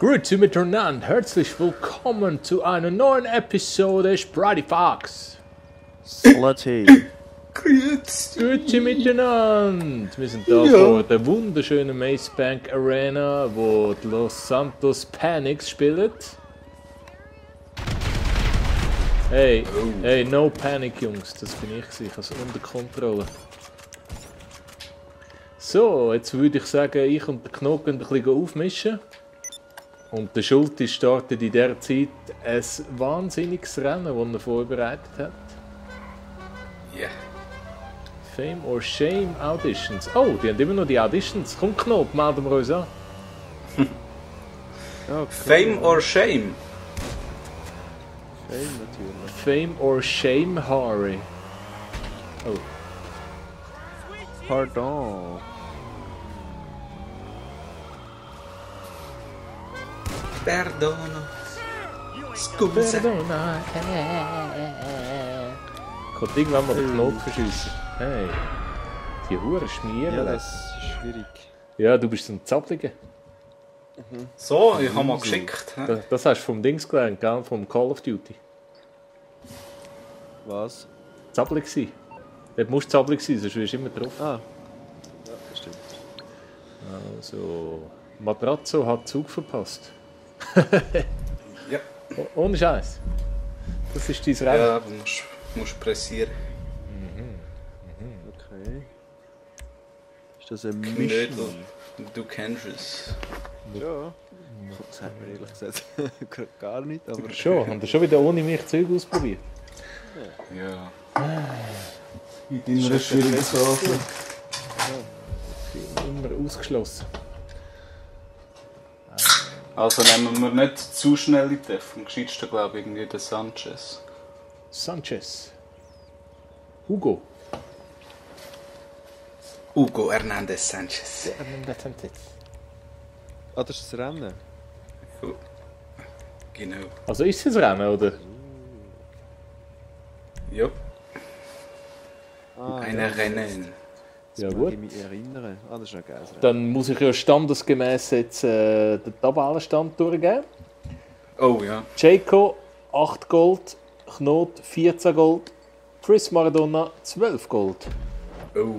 Grüezi miteinander, herzlich willkommen zu einer neuen Episode Sprite Fox. Salty. Grüezi miteinander. Wir sind hier vor der wunderschönen Maze Bank Arena, wo die Los Santos Panics spielt. Hey, hey, no panic, Jungs, das bin ich, ich habe es unter Kontrolle. So, jetzt würde ich sagen, ich und der Knochen ein bisschen aufmischen. Und der Schulti startet in dieser Zeit ein wahnsinniges Rennen, das er vorbereitet hat. Ja. Yeah. Fame or Shame Auditions. Oh, die haben immer noch die Auditions. Komm Knopf, melden wir uns an. Okay. Fame or Shame? Fame natürlich. Fame or Shame Harry. Oh. Pardon. Perdono. Scusa. Perdona. Kommt irgendwann mal den Knopf verschiessen. Hey. Die Hure schmieren. Ja, das ist schwierig. Ja, du bist so ein Zappliger. So, ich habe mal geschickt. He? Das hast du vom Dings gelernt, gell? Vom Call of Duty. Was? Zapplig sein. Dort musst du zapplig sein, sonst wirst du immer drauf. Ah. Ja, das stimmt. Also, Matrazzo hat Zug verpasst. Ja. Ohne Scheiß. Das ist dein Rennen. Ja, aber musst pressieren. Okay. Ist das ein Knödel. Mission? Du kennst es. Ja. Das hat mir ehrlich gesagt gar nicht, aber... Schon, haben wir schon wieder ohne mich Zeug ausprobiert? Ja. In deiner schwierigen Phase. Immer ausgeschlossen. Also nehmen wir nicht zu schnell in die F. Am gescheitsten glaube ich irgendwie der Sanchez. Sanchez. Hugo. Hugo Hernandez Sanchez. Ah, das ist das Rennen? Ja. Genau. Also ist es ein Rennen, oder? Ja. Ah, Ein Rennen. Ja Mag gut. ich mich erinnern. Ah, das ist ein geiles Rennen. Dann muss ich ja standesgemäß jetzt den Tabellenstand durchgeben. Oh ja. Jaco 8 Gold, Knot 14 Gold, Chris Maradona 12 Gold. Oh.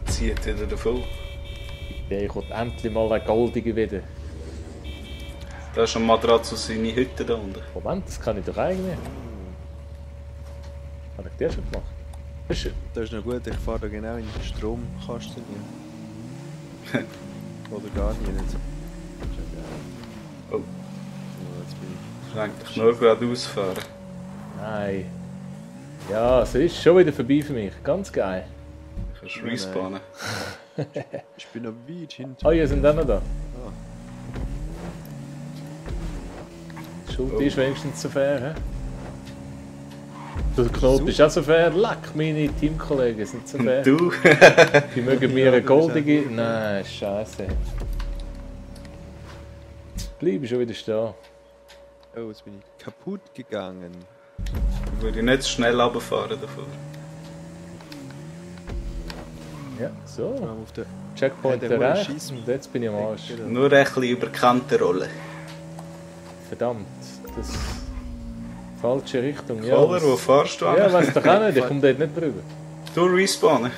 Zieht wieder davon. Ja, ich will endlich mal eine goldige wieder. Da ist ein Matratzo seine Hütte da unten. Moment, das kann ich doch eigentlich. Habe ich dir schon gemacht? Das ist schön. Das ist noch gut, ich fahre da genau in den Stromkasten rein. Oder gar nicht. Oh. So, jetzt bin Ich will eigentlich nur geradeaus fahren. Nein. Ja, es ist schon wieder vorbei für mich. Ganz geil. Kannst du respawnen. ich bin noch weit hinten. Oh, ihr sind auch noch da. Die Schuld ist wenigstens so fair, hä? Der Knoten ist auch so fair. Leck, meine Teamkollegen sind so fair. Du? Die mögen mir eine goldige... Nein, scheiße. Bleib schon wieder stehen. Oh, jetzt bin ich kaputt gegangen. Ich würde nicht zu schnell runterfahren davor. Ja, so. Auf der Checkpoint Ja, der erreicht Scheiss- und jetzt bin ich am Arsch. Nur ein bisschen überkannte Rolle. Verdammt, das... Falsche Richtung, ja. Voller, wo fahrst du Ja, an? weiss doch auch nicht, ich komme dort nicht drüber. Du respawnen.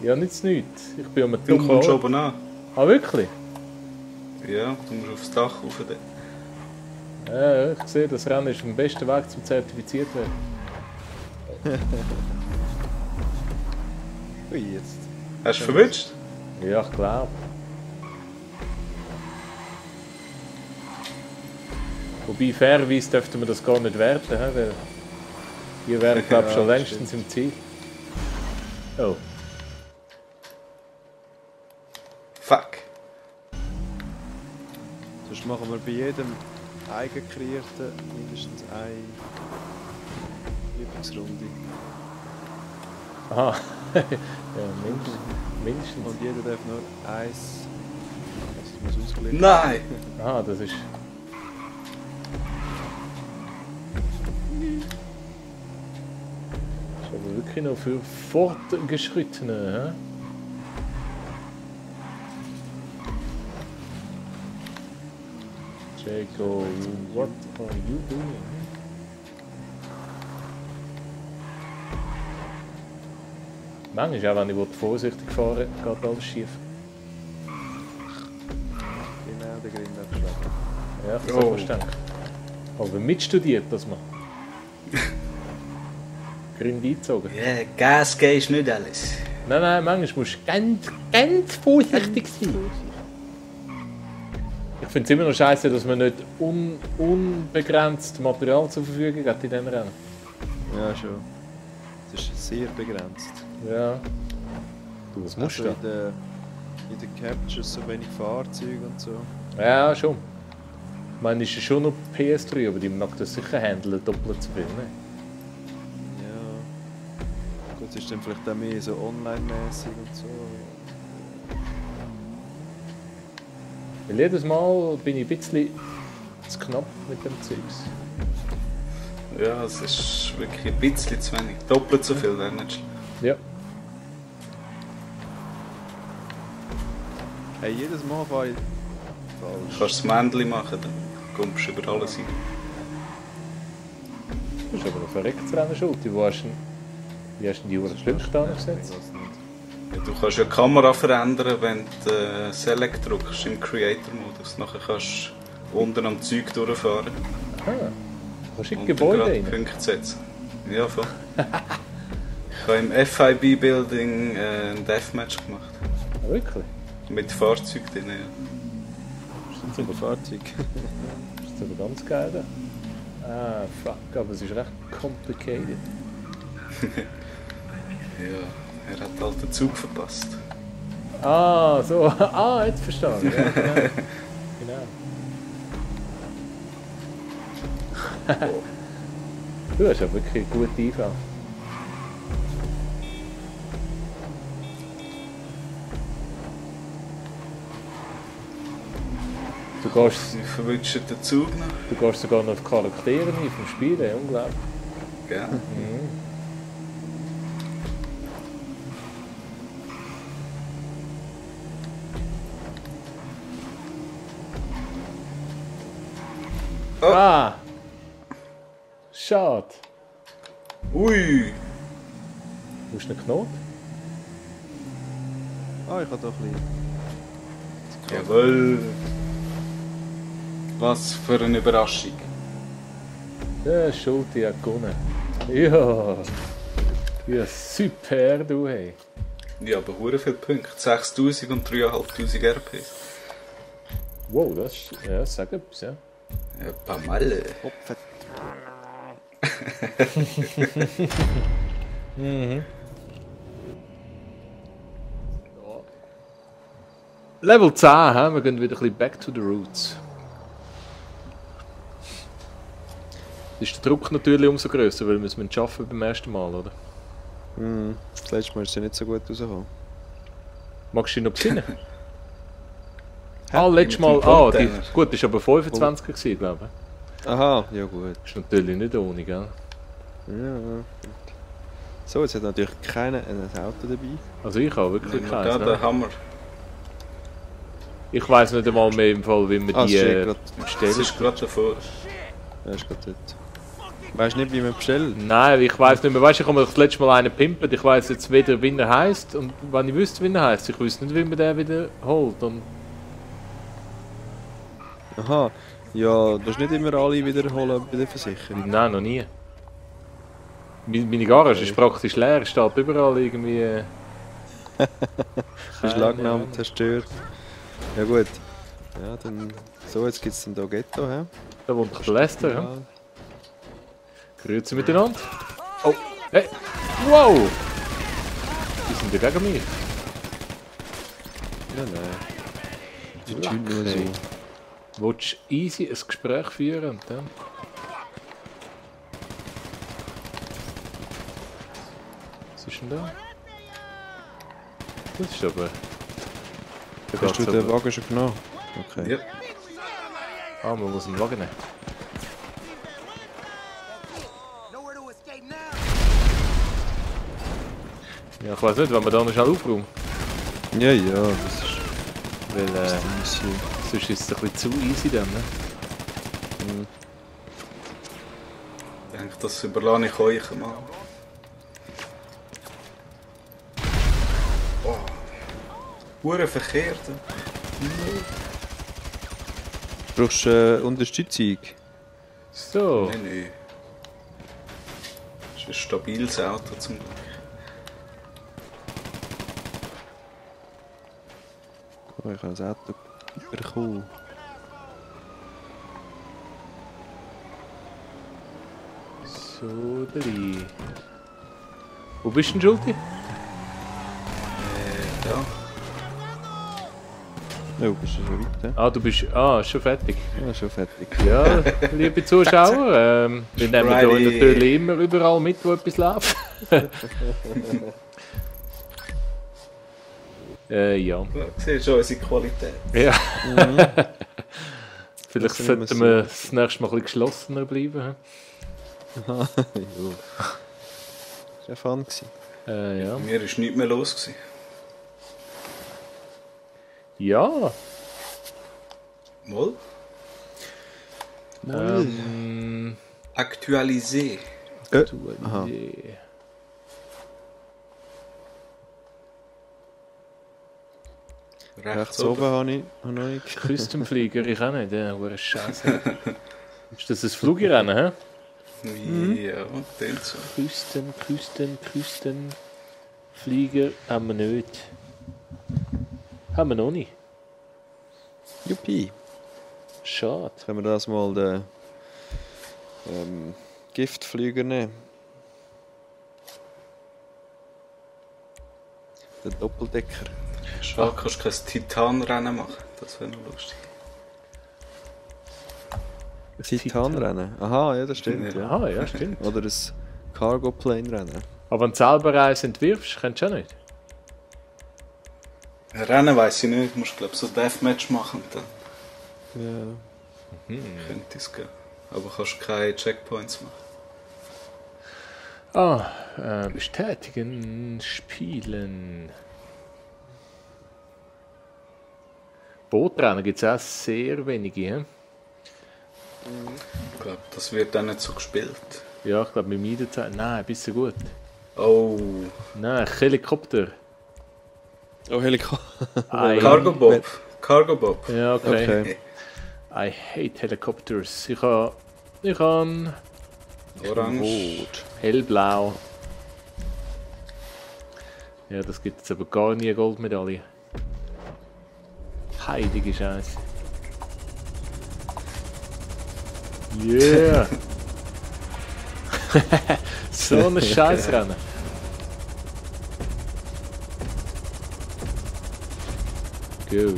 Ja, nichts. Ich bin um einen Du kommst Ort. oben an. Ah, wirklich? Ja, du musst aufs Dach rauf. Ja, ich sehe, das Rennen ist am besten Weg zum zertifiziert werden. Ui, jetzt. Hast du verwünscht? Ja, ich glaube. Wobei, fairerweise dürften wir das gar nicht werten, he? Weil wir wären, glaube ich, Ja, schon das längstens im Ziel. Oh. Fuck. Sonst machen wir bei jedem eigen kreierten mindestens eine Übungsrunde. Aha. Ja, mindestens. Und jeder darf nur eins. Das muss ausgelegt Nein! Ah, das ist... Das ist aber wirklich noch für Fortgeschrittene, hä? Jago, what are you doing? Manchmal, auch wenn ich vorsichtig fahre, geht alles schief. Genau, der Grind abgeschlagen. Ja, das oh. Fast denken. Aber mitstudiert, dass man. Grind eingezogen. Ja, yeah, Gas geben ist nicht alles. Nein, manchmal musst du ganz vorsichtig sein. Ich finde es immer noch scheiße, dass man nicht unbegrenzt Material zur Verfügung hat in diesen Rennen. Ja, schon. Das ist sehr begrenzt. Ja. Du, das musst also in den Captures so wenig Fahrzeuge und so. Ja, schon. Ich meine, es ist schon noch PS3, aber die mag das sicher handeln, doppelt so viel, ne? Ja. Gut, es ist dann vielleicht auch mehr so online-mäßig und so. Weil jedes Mal bin ich ein bisschen zu knapp mit dem Zeugs. Ja, es ist wirklich ein bisschen zu wenig. Doppelt so viel wäre nicht schlimm. Ja. Hey, jedes Mal fahre ich falsch. Du kannst das Männchen machen, dann kommst du über alles hin. Das ist aber noch verreckt Rennen schuld. Wie hast du die Uhr Punkte angesetzt? Ja, du kannst ja die Kamera verändern, wenn du Select drückst im Creator-Modus. Nachher kannst du unten am Zeug durchfahren. Aha. Kannst du in Und Gebäude dann rein? Punkte setzen. Ja, voll. Ich habe im FIB-Building ein Deathmatch gemacht. Ah, wirklich? Mit Fahrzeug drin, ja. Das ist ein Fahrzeug. Das ist aber ganz geil. Ah, fuck, aber es ist recht complicated. Ja, er hat halt den Zug verpasst. Ah, so. Ah, jetzt verstanden. Ja, genau. Genau. Du hast ja wirklich eine gute IV. Sie verwünschen den Zug noch. Du gehst sogar noch die Charaktere ein vom Spiel, unglaublich. Ja. Mhm. Oh. Ah! Schade. Ui! Wo ist der Knot? Ah, ich habe doch ein bisschen. Jawohl! Was für eine Überraschung! Der Schulte hat gewonnen. Ja! Ja, super, du hey. Ja, aber hure viele Punkte. 6000 und 3500 RPs. Wow, das ist. Ja, sag etwas, ja. Ja, Pamalle. Mhm. Level 10, he? Wir gehen wieder ein bisschen back to the roots. Ist der Druck natürlich umso grösser, weil wir es schaffen beim ersten Mal, oder? Mhm. Das letzte Mal ist es ja nicht so gut rausgekommen. Magst du dich noch besinnen? Letztes Mal. Ah, gut, das war aber 25 gewesen, glaube ich. Aha, ja gut. Ist natürlich nicht ohne, gell? Ja. So, jetzt hat natürlich keiner ein Auto dabei. Also ich habe wirklich Da keins. der Hammer. Ich weiss nicht einmal mehr im Fall, wie man die Das bestellen. ist gerade davor. Ja, ist gerade dort. Weißt du nicht, wie man bestellt? Nein, ich weiss nicht mehr. Weißt du, ich habe mir das letzte Mal einen pimpen. Ich weiss jetzt weder, wie er heisst. Und wenn ich wüsste, wie er heisst, ich wüsste nicht, wie man den wieder holt. Und Aha. Ja, du musst nicht immer alle wiederholen bei der Versicherung. nein, noch nie. Meine Garage ist praktisch leer, es steht überall irgendwie. Beschlagnahmt, zerstört. Ja gut. Ja, dann. So, jetzt gibt es dann hier Ghetto, hä? Da wohnt doch der Lester, ja? Grüezi miteinander. Oh, hey! Wow! Die sind ja gegen mich. Ja, nein. Das ist nur so. Willst du easy ein Gespräch führen und dann? Was ist denn da? Das ist aber... Da Hast du geht's den aber- Wagen schon genommen? Okay. Ja. Ah, man muss einen Wagen nehmen. Ja, ich weiß nicht, wenn wir da noch schnell aufräumen. Ja, das ist Weil easy. sonst ist es ein bisschen zu easy dann, ne? Ich denke, das überlasse ich euch mal. Oh. Hure verkehrt. Brauchst du Unterstützung? So. Nein. Das ist ein stabiles Auto zum Glück. Oh, ich habe das Auto bekommen. So, Deli. Wo bist du denn, Schulti? Ja. Oh, bist du schon weit? Ah, du bist schon fertig. Ja, schon fertig. Ja, liebe Zuschauer, wir nehmen hier Ready. natürlich immer überall mit, wo etwas läuft. Ja. Ja, siehst du unsere Qualität. Ja. Vielleicht Das sind sollten immer wir das nächste Mal ein bisschen geschlossener bleiben. Jo. Das war fun. Ja. Mir war nichts mehr los gewesen. Ja. Mal? Aktualisier. Du, Aha. Idee. Rechts oben habe ich noch nicht. Küstenflieger, ich auch nicht, ja, hure Scheiße. Ist das ein Flugrennen, hä? Ja, den so. Flieger haben wir nicht. Haben wir noch nicht. Juppie. Schade. Können wir das mal den Giftflüger nehmen? Den Doppeldecker. Schade, kannst du kein Titanrennen machen. Das wäre noch lustig. Titanrennen. Aha, ja, das stimmt. Ja. Ah, ja, stimmt. Oder ein Cargo-Plane-Rennen. Aber wenn du selber eins entwirfst, kennst du auch nicht. Rennen weiss ich nicht. Du musst, glaube ich, so Deathmatch machen. Dann Ja. könnte es gehen. Aber kannst keine Checkpoints machen. Bestätigen, spielen. Bootrennen gibt es auch sehr wenige. He? Ich glaube, das wird dann nicht so gespielt. Ja, ich glaube, mit mir Zeit. Nein, bist du gut. Oh. Nein, Helikopter. Oh, Helikopter. Cargo Bob. Cargo Bob. Ja, okay. Okay. I hate helicopters. Ich habe Orange. hellblau. Ja, das gibt jetzt aber gar nie eine Goldmedaille. Heilige Scheiße. Yeah! So ein Scheißrennen. Go.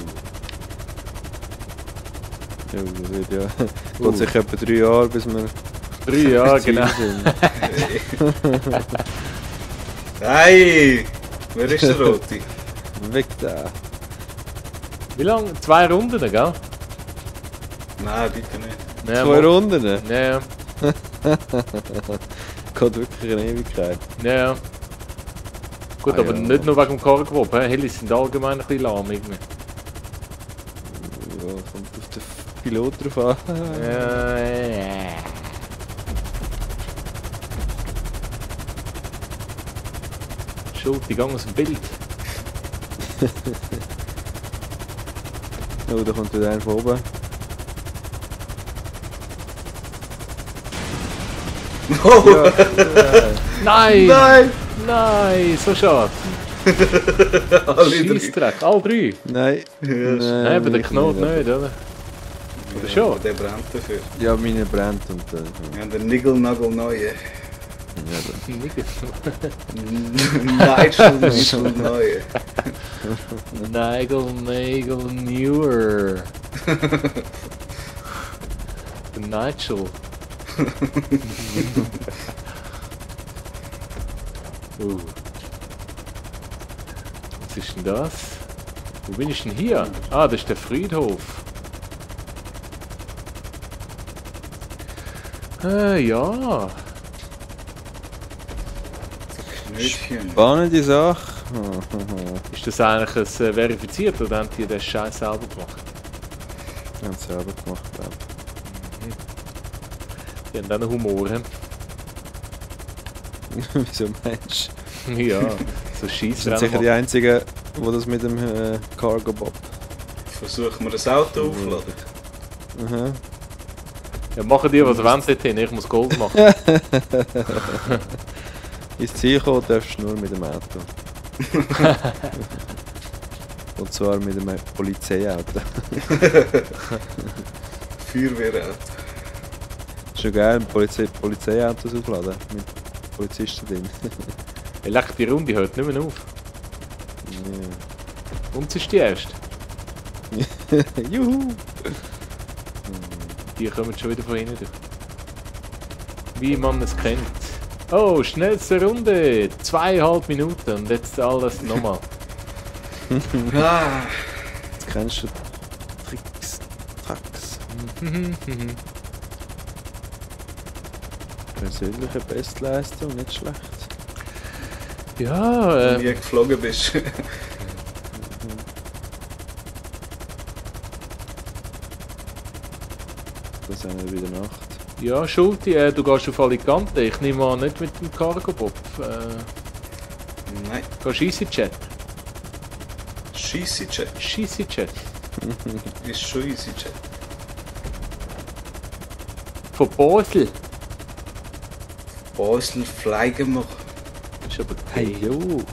Ja, das wird ja. Geht sich etwa 3 Jahre, bis wir 3 Jahre, Ziel genau. sind. Hey! Wer ist der Rote? Weg da. Wie lange? 2 Runden, gell? Nein, bitte nicht. Ja, 2 Runden? Ja, Geht wirklich eine Ewigkeit. ja. Gut, Ah, aber ja. nicht nur wegen dem Cargo-Bob. Helis sind allgemein ein bisschen lahm irgendwie. Ja, kommt auf den Pilot drauf an. Ja. Schuld, die gang aus dem Bild. Oh, da kommt wieder einer von oben. Oh! Nein! Nein! Nein, so schade. Alle drei. Scheissdreck, alle 3. Nein. Nein, aber der Knot nicht, oder? Oder schon? Der brennt dafür. Ja, meine brennt und Ja, der Nigel-Nagel-Neue. ja, Nigel-Nagel-Neue. Nigel Newer. Der Nigel. Was ist denn das? Wo bin ich denn hier? Ah, das ist der Friedhof. Ja. Knötchen. spannende Sache. Ist das eigentlich ein verifiziert oder haben die den Scheiß selber gemacht? Haben sie selber gemacht, glaube ich. Die haben auch noch Humor. He? Wieso meinst du? Ja, so Das Scheissrennen. sind sicher die einzigen, die das mit dem Cargo Bob. Versuchen wir das Auto aufzuladen. Aha. Ja, machen die, was sie wollen dorthin. Ich muss Gold machen. Ins Ziel kommen darfst du nur mit dem Auto. Und zwar mit einem Polizeiauto. Feuerwehrauto. Schon geil, Polizeiautos aufladen. Mit Polizisten drin. Leck, die Runde hört nicht mehr auf. Ja. Und es ist die erste. Juhu! Die kommen schon wieder von hinten durch. Wie man es kennt. Oh, schnellste Runde! 2,5 Minuten und jetzt alles nochmal. Ah, Jetzt kennst du Tricks. Persönliche Bestleistung, nicht schlecht. Ja, wie geflogen bist. Das haben wir wieder Nacht. ja, Schulti, du gehst auf Alicante. Ich nehme an, nicht mit dem Cargo-Bob. Nein, Gehst EasyJet? Scheisse-Jet. EasyJet. Ist schon EasyJet. Von Basel. Basel fliegen wir. Ist aber Hey, geil. jo!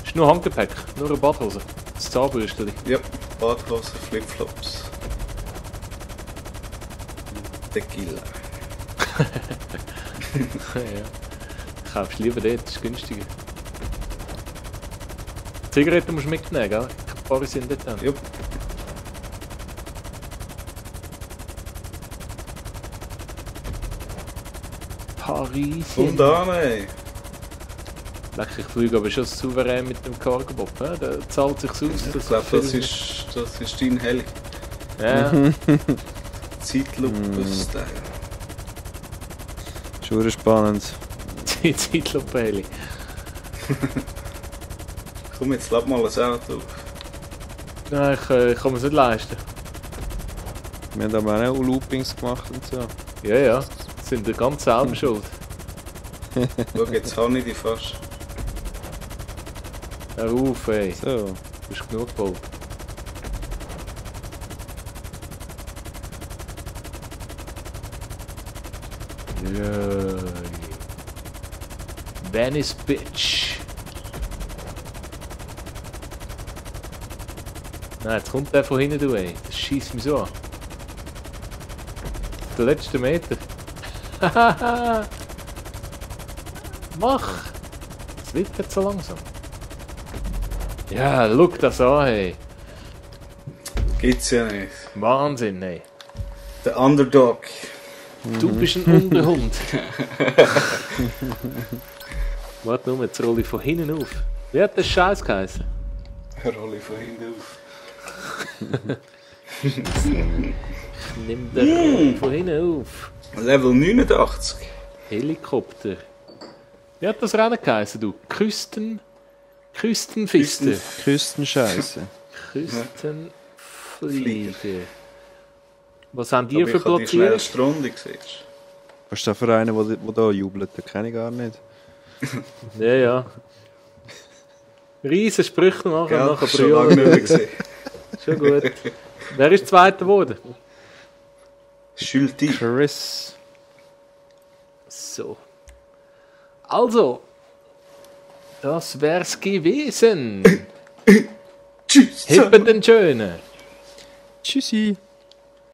Ist nur Handgepäck, nur eine Badhose. Das Zahnbürstchen. Ja, Badhose, Flipflops. Tequila. Ja. Kaufst lieber dort, das ist günstiger. Zigaretten musst du mitnehmen, gell? Ein paar sind dort dann. Ja, Paris. und an, ey. Leck, ich fliege aber schon souverän mit dem Cargo-Bob. Ja? Da zahlt sich's aus. Ich glaube, das ist dein Heli. Ja, Zeitlupe-Style. Schon spannend. die Zeitlupe-Heli. Komm, jetzt lad mal ein Auto auf. Nein, ich kann mir nicht leisten. Wir haben aber auch Loopings gemacht und so. Ja, ja. Sind wir ganz selber schuld. Schau, jetzt habe ich die fast. Hör auf, ey. So. Du hast genug gebaut. Ja. Venice Bitch. Nein, jetzt kommt der von hinten, du, ey. Das schießt mich so an. Der letzte Meter. Mach! Es wird jetzt so langsam. Ja, schau das an, hey. Gibt's ja nicht. Wahnsinn, ey. Der Underdog. Du bist ein Unterhund. Warte nur, jetzt rolle ich von hinten auf. Wie hat das Scheiß geheißen? Rolle von hinten auf. Nimm den von hinten auf. Level 89. Helikopter. Wie hat das Rennen geheißen, du? Küstenfister. Küstenscheiße. Küstenflieger. Was haben die Aber für ich habe die Platzierung? schnellste Runde gesehen. Was ist das für einer, der da jubelt? Den kenne ich gar nicht. Ja, ja. Riesen Sprüche machen, Gell? nachher Schon lange nicht mehr gesehen. Schon gut. Wer ist Zweiter geworden? Schülti. Chris. So. Also. Das wär's gewesen. Tschüss. Hippen den Schönen. Tschüssi.